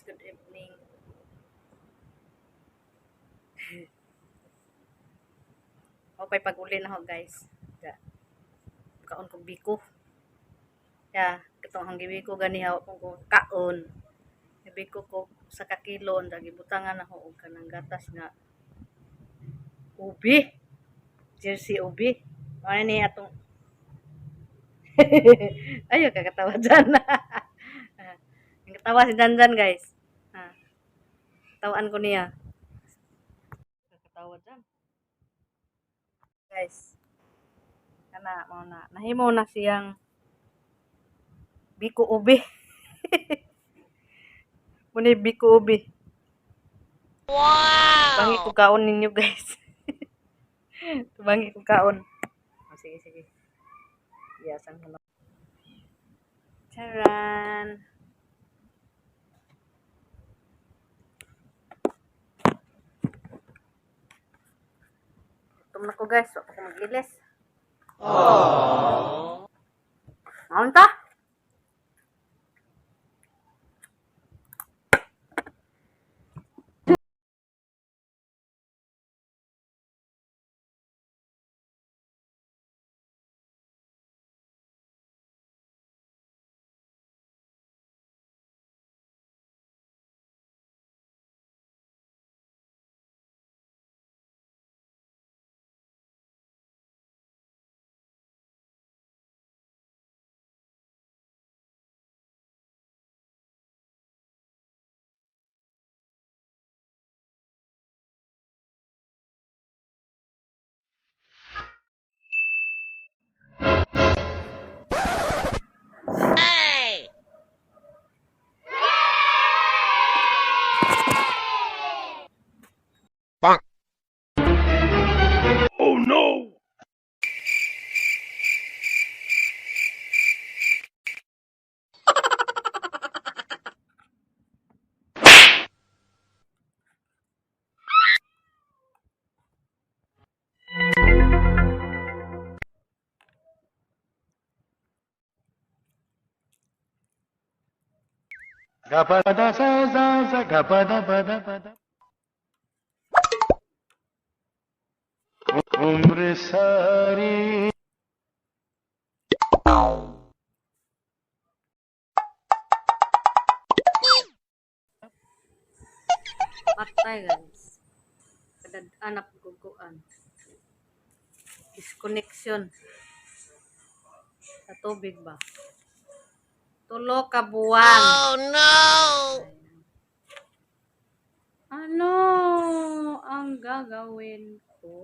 Good evening. Okay, pag-uli na ako, guys. Ya. Kaon kog biko. Ya, katong ang gibiko gani hawa kong ko kaon. Biko ko sa kakilo unda gibutangan ako og kanang gatas nga ubi. Jersey ubi. Ano ni atong Ayo kakatawa dyan. Ang katawa si Dandan, guys. Ha. Tawaan ko niya. Kakatawa dyan. Guys. Kana mao na nahimo na siyang biko ubi. Muna biko ubi. Wow! Bangi ko kaon ninyo, guys. Bangi ko kaon. Oh, sige, sige. Iyasan ko lang. Charan! Gutom na ko, guys. Wa pa ko mag-ilis. Aww. Maon ta? Hey! Bonk. Oh no! Gapada sa sa sa gapada pada pada. उम्र सारी Patay, guys. Kadad anak guguan. Disconnection. Sa tubig ba? Tulo ka buwan. Oh no! Ano ang gagawin ko?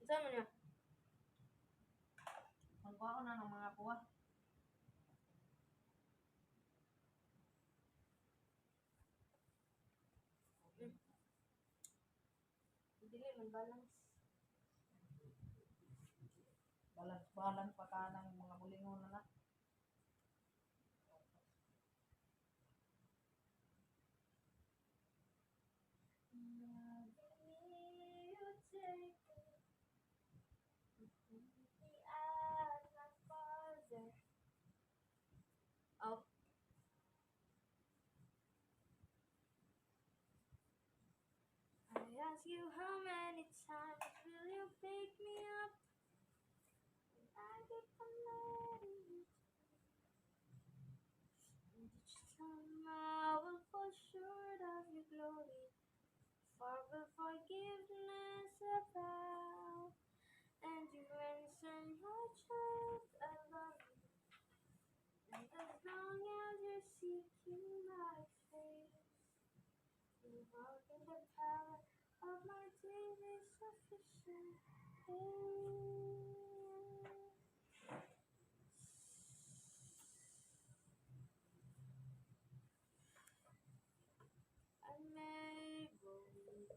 Saan mo niya? Magkuha ko na ng mga buwa. Dili man balance. Balance balance pa ka ng mga bulingon na na. Out. I ask you, how many times will you pick me up? I keep on letting you down. And each time I will fall short of your glory. For will forgiveness abound. And you Insufficient. I may go rich,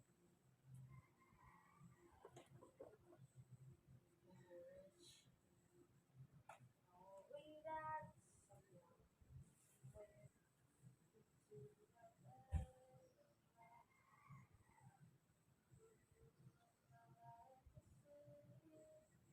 knowing that someone will to the best.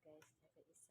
Guys, kay isip.